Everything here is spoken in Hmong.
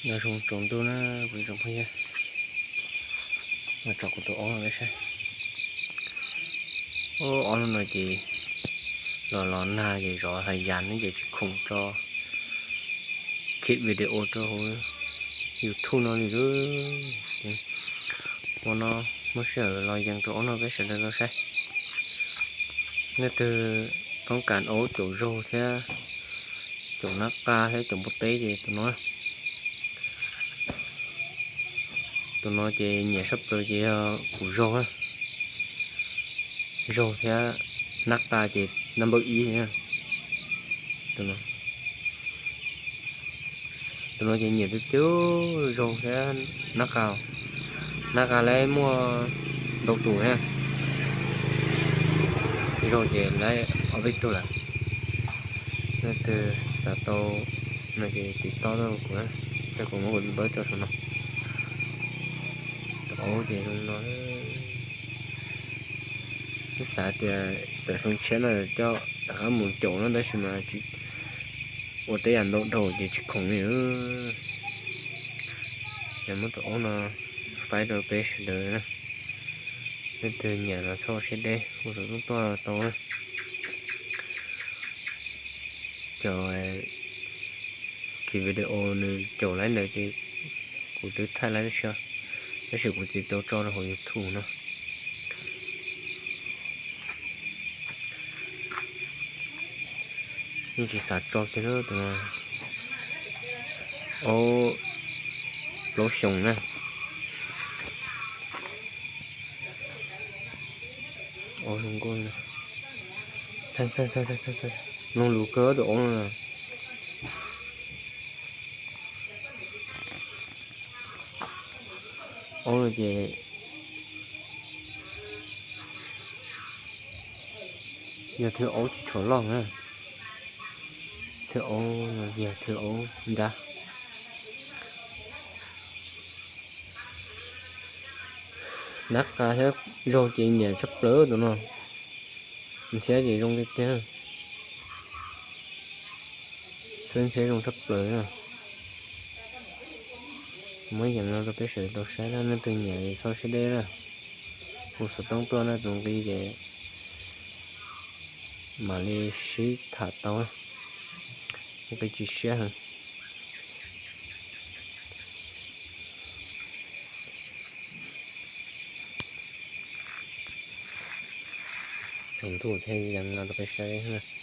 Nyob zoo tsaus ntuj na, kuv tsoom phooj ywg, tso kuv tus aub no peb saib. Ob lub no ces los los nag ces zov has yas ne ces tsis khoom tso khij video rau hauv YouTube no li lawm. Ua no muaj sij hawm los yees rau aub no peb sawv daws tau saib. Nej twg toob kas aub caum zaug thiab caum nab qa thiab caum npua teb ces tus no, tus no ces nyiam sab plaws ces yog kuv zaug, zaug thiab nab qa ces number ib. Tus no ces nyiam tiag tiag, zaug thiab nab qa, nab qa lawv muaj ntau tus na, zaug ces lawv ob peb tug lawm. Nej twg xav tau no ces tiv toj rau kuv, ces kuv muab kuv npawb tso saum no. Tus aub ces zoo no. Twb xav tias tawm xyoo tshiab no coj rov qab mus caum no tab sis mas ua tej yam ntau dhau ces tsis khoom li. Ces muab tus aub no faib rau peb sawv daws na. Nej twg nyiam los txhob siab deb, hu xov tooj tuaj tau. Cov khij video nws caum lawm ntawd ces kuv twb thaij lawm tab sis, tab sis kuv tsis tau tso rau hauv YouTube no. Yeej tsis xav tso kiag tus no. Aub plaub xyoos na. Aub zoo nkauj, mloog lus kawg tus aub no. Aub no ces yog thwv aub tsis tshua loj na, thwv aub no yog thwv aub nrab. Nab qa thiab zaug ces nyiam tshaj plaws tus no, ntxhiab ces zoo tiag tiag. Xwb ntxhiab zoo tshaj plaws. Muab yees no rau peb sawv daws tau saib na, nej twg nyiam txhob siab deb na. Hu xov tooj tuaj na, tus nqi ces mam li sib tham tau, nqi tsis siab heev. Tsaus ntuj thiab yees no rau peb saib.